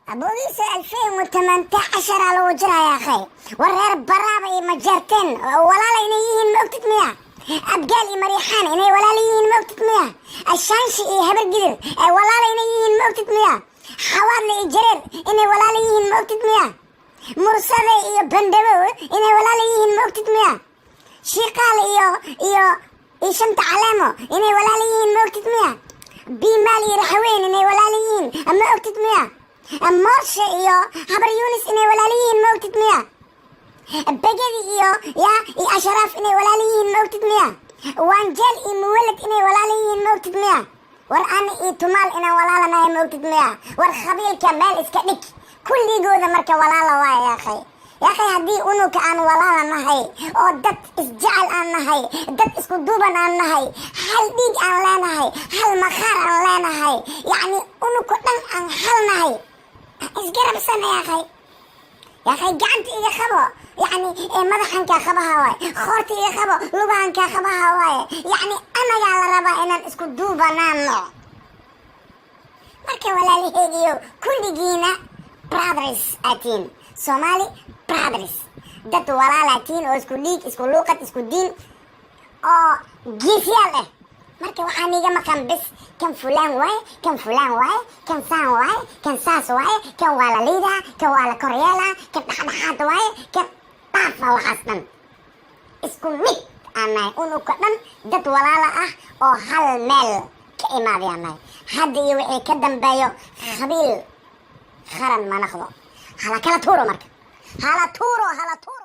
Abogiisa, 2018 lagu jiraa, yaakhay. War reer Baraaba iyo Majeerteen walaala inay yihiin, ma ogtid miya? Abgaal iyo Mariixaan inay walaala yihiin, ma ogtid miya? Ashaanshi iyo Habargidir walaala inay yihiin, ma ogtid miya? Xawaadle iyo Jareer inay walaala yihiin, ma ogtid miya? Mursade iyo Bandhabow inay walaala yihiin, ma ogtid miya? Shiiqaal iyo Shanta Caleemo inay walaala yihiin, ma ogtid miya? Biimaal iyo Raxaweyn inay walaala yihiin, ma ogtid miya? Moorshe iyo Habar Yunis inay walaala yihiin, ma ogtid miya? Begedi iyo ya iyo Asharaaf inay walaala yihiin, ma ogtid miya? Waanjeel iyo Muwalad inay walaala yihiin, ma ogtid miya? War ani iyo Tumaal inaan walaalanahay, ma ogtid miya? War khabiilka meel iska dhig, kulligooda marka walaala waaya, yaakhay. Yaakhay, haddii unuka aan walaala nahay oo dad isjecel aan nahay, dad isku duuban aan nahay, hal dhiig aan leenahay, hal maqaar aan leenahay, yacni unuku dhan aan hal nahay, isgarabsana, yaakhay. Yaakhay, gacanta iga qabo, yacni madaxankaa qabaha waaye, qoorta iga qabo, lugahankaa qabaha waaye. Yacni anagaa la rabaa inaan isku duubanaano. Marka walaalaheygiyo, kulligiina brothers aatiin, Somali brothers, dad walaalaatiin oo isku dhiig, isku luuqad, isku diin oo geesyaal ah. Marka waxaa niiga maqan bis kan fulaan waaye, kan fulaan waaye, kan saan waaye, kan saas waaye, kan waa la liidaa, kan waa la koryeelaa, kan dhexdhexaad waaye, kan dhaafa. Waxaas dhan isku mid aan nahay, unuka dhan dad walaala ah oo hal meel ka imaadayaan nahay. Hadda iyo wixii ka dambeeyo khabiil qaran ma naqdo. Hala kala tuuro marka, hala tuuro, hala tuuro.